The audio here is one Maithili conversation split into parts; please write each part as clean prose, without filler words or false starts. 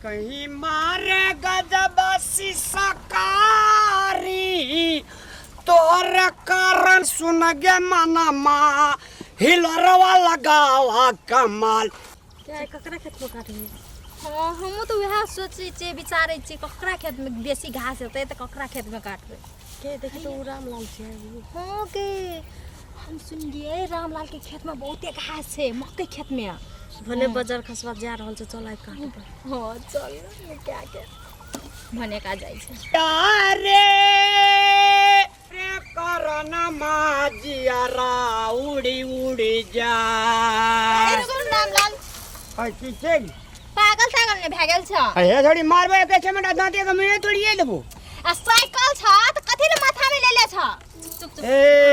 कहीं मारे गजब कारी तोहर कारण सुन गे मनमा हिलरवा लगावा कमाल। क्या ककरा खेत में काटबै? हाँ, हमहूँ तऽ वएह सोचै छियै, विचारै छियै, ककरा खेतमे बेसी घास हेतै तऽ ककरा खेतमे काटबै। के देखी तऽ ओ रामलाल छै। हाँ के, हम सुनलियै रामलाल के खेतमे बहुते घास छै, मकई खेतमे। भने बजार खसबा जा रहल छै, चल आइ काटबै। हाँ चल, क्या के भने का जाइ छै। रे रे करणमा जियारा उड़ी उड़ी जा। सुन रामलाल। आ की छै? पागल तागल ने भए गेल छ? हे थोड़ी मारबै के छै, मेरा दाँते के मुँहे तोड़िए देबो। आ साइकिल छ त कथी ले माथा में ले ले छ? चुप चुप। ए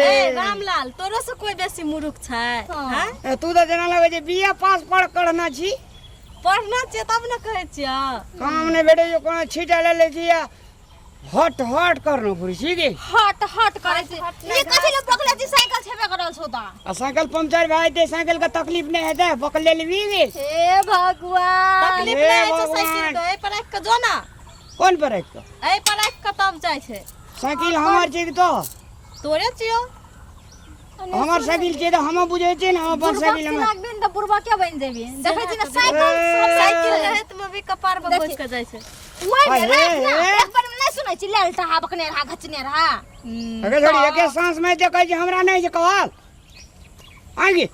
ए रामलाल, तोरो से कोई बेसी मूर्ख छै? हाँ। हैं? ए, तू तऽ जेना लगै छै बीए पास पढ़ करना छी। पढ़ना छियै तब ने कहै छियै। काम नहि भेटै छै कोनो, छीटा ले लै छी आ हट हट करनो पड़ै छै गे। हट हट करै छै। ई कथी ले बकले छी? साइकिल छेबे करल छौ त। आ साइकिल पंचर भए जेतै, साइकिल के तकलीफ नहि हेतै, बकले लेबी गे। हे भगवान। तकलीफ हे नहि होइ छै भगवान। साइकिल के, एहि पर राखि कऽ जो ना। कोन पर राखि कऽ? एहि पर राखि कऽ तब जाइ छै। साइकिल हमर छै कि तो? तोरे छियौ। हमर साइकिल छै तऽ हम बुझै छियै ने, हम अपन बुड़बक साइकिल से हमर लागबे ने तऽ बुड़बके बनि जेबी। देखै छी ने साइकिल। ए, साइकिल रहैत में भी कपार पर देखी। बैठ कऽ जाइ छै। ओहि में अरे, राख ना। ए। एक बार में नहीं सुनै छी, लेल टहा बकने रहा, घचने रहा। अगे छोड़ी, एके सांस में जे कहै छै हमरा नहि छै कहल आगे।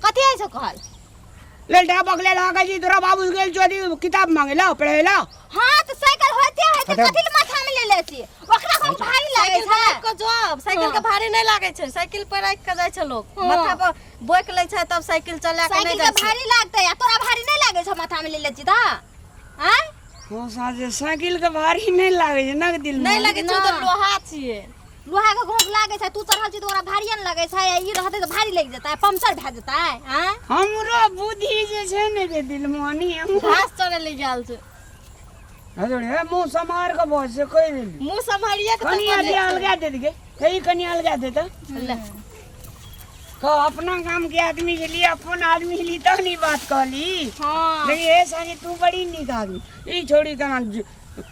कथी है छौ कहल? लेल टहा बकले रहा कहै छी, तोरा बाबू गेल छौ अथी किताब मांगे ला, पढ़े ला। हाँ तऽ साइकिल होते होते अच्छा। कथी ले माथा में ले ले छी? ओकरा हम भारी लागै साइकिल पर छै। राखि कऽ जो, साइकिल के भारी नहि लागै छै। साइकिल पर राखि कऽ जाइ छै लोक, हाँ। माथा पर बोकि लै छै तब साइकिल चला कऽ नहि साइकिल के जाइ छै। भारी लागतै आ तोरा भारी नहि लागै छौ माथा में ले ले छी तऽ? आँय? हाँ साझे साइकिल के भारी नहि लागै छै ना दिल में? नहि लागै छै, ओ तऽ ना। लोहा छियै। लोहा के घोंक लागै छै, तू चढ़ल छी तऽ ओकरा भारिये ने लगै छै, आ ई रहतै तऽ भारी लागि जेतै, पंचर भए जेतै। आँय? हमरो बुद्धि जे छै ने गे दिलमोहनी, हमरो घास चरै लए गेल छै। अरे मुँह सम्हार के बस से कहि देली। मुँह सम्हारिये के तऽ कनि बजै अथी छै। अलगा दे गे, कही कनि अलगा दे तऽ ले। कह, अपना गाम के आदमी के लिए, अपन आदमी के लिए तहन ई बात कहली। हाँ। लेकिन हे सानी, तू बड़ी नीक आदमी। ई छोड़ी केना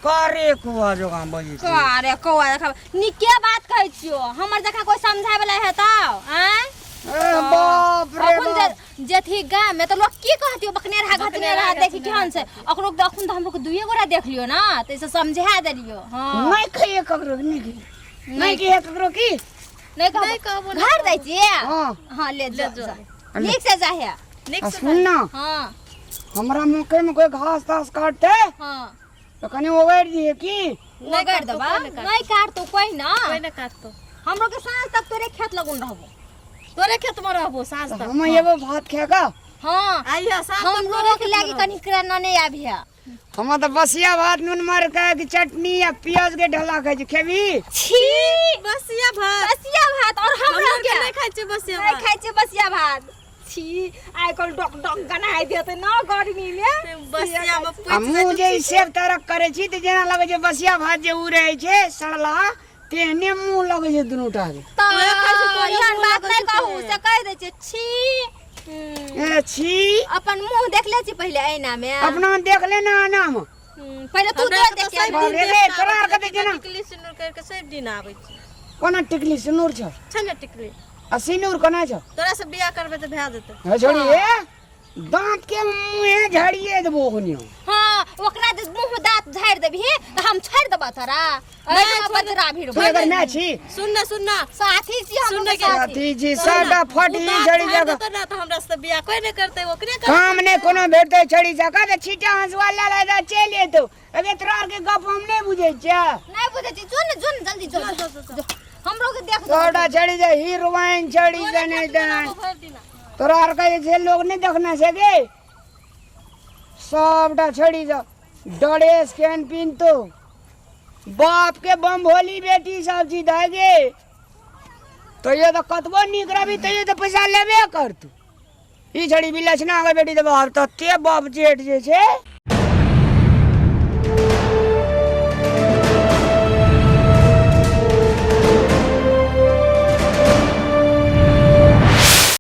करे कुआ जो काम बजै छै। अरे कौआ देखा, नीके बात कहै छियो। हमर जकाँ कोई समझाय वाला हेतौ? आँय? ए बाप रे अखन बाप। जे जेथी गाम में तऽ लोग की कहतियो? बकने रहा, घचने रहा, देखी केहन छै अखनो। अखन तऽ हमरो के दुइये गोरा देख लियो ना, तऽ ऐसे समझा देलियो। हाँ। नहि कहिए ककरो, नहि कहिए, नहि कहिए ककरो की। नहीं कहबो। नहि कहबो, नहि घर दै छियै। हाँ। हाँ ले ले जा, जो। जा। नीक से जाहे। नीक आ से। सुन ना। हाँ। हमरा मकई में कोई घास तास काटते हाँ तो कनी ओगैर दिए की। नहि ओगैर काटतौ, देबा। कोइ नहि काटतौ। नहीं काटतो कोई ना। कोइ नहि काटतौ। हमरो के साँझ तक तोरे खेत लगुन रहबो। तोरे खेत में रहबो साँझ तक। हम एबो भात खा कऽ। हाँ। आइया साँझ तक हम तोरे लोगों के खेत में लागी रहबो। कनी किराना नहीं आबी है। हम तऽ बसिया भात नून मार के कि चटनी आ प्याज के ढला खाइ छी, खेबी? छी। बसिया भात। बसिया भात और हम हमरा के के नहि खाइ छियै बसिया नहीं भात। खाइ छियै बसिया भात। छी, आइ काल्हि डक डक गनाइ देतै ना गर्मी में। बसिया में आ पुछि मुँह जे ई सेब तरक करै छी तऽ जेना लगै छै बसिया भात जे उ रहै छै सड़लहा, तेहने मुँह लगै छै दुनू टा के। तऽ तोरे खाइ छै, तोरे एहन मुँह बात लगै नहि छै कहू, तोरे। से कहि दै छियै छी। ए छी। अपन मुँह देख ले छी पहिले ऐना में। अपना देख ले ना आना में। पहिले तू हमरा तो के देख तऽ के सब बाप दिन रे, देख रे, के तोरा आबै आर छै, कते जेना। टिकली सिन्दूर करि के सब दिन आबै छै। कोना टिकली सिनूर छौ? छै ने टिकली। आ सिनूर कोना छौ? तोरा से बियाह करबै तऽ भए जेतै। हे छोड़ी, ए दांत के मुँहे झाड़िए देबो ओखनियो। हाँ, ओकरा जे मुँह में दांत झाड़ि देबही तऽ हम छोड़ि देबऽ तोरा। नहि, एहिठमा छोड़ि बजरा भीड़ तू एकर माय छी? सुन ना, सुन ना। साथी छी हम सुन लोग के। साथी। अथी छी सबटा फटी ओ दाँत झड़ी झाड़ि जगह। देतौ ने तऽ हमरा से बियाह कोइ नहि करतै, ओकरे करतै। काम नहि कोनो भेटतै छड़ी जका तऽ छीटा हंसुआ लए ले तऽ चलि एतौ। अगे तोरा आरके गप हम नहि बुझै छियै। नहि बुझै छी, जो ने, जो ने, जल्दी जो, जो, जो, जो। हमरो के देख दो। तोरा छड़ी जे हीरोइन छड़ी तोरे से नहि खेत में देन। रहबो भरि दिना। तोरा आरके जे छै लोग नहि देखने छै गे। सबटा छड़ी जा ड्रेस केहन पिन्हतो, बाप के बम भोली बेटी सब चीज है गे। तैयो तऽ कतबो नीक रहबी तैयो तऽ पैसा लेबे करतौ। ई छड़ी बिलक्षणा के बेटी तऽ बाप तते बाप जेठ जे छै।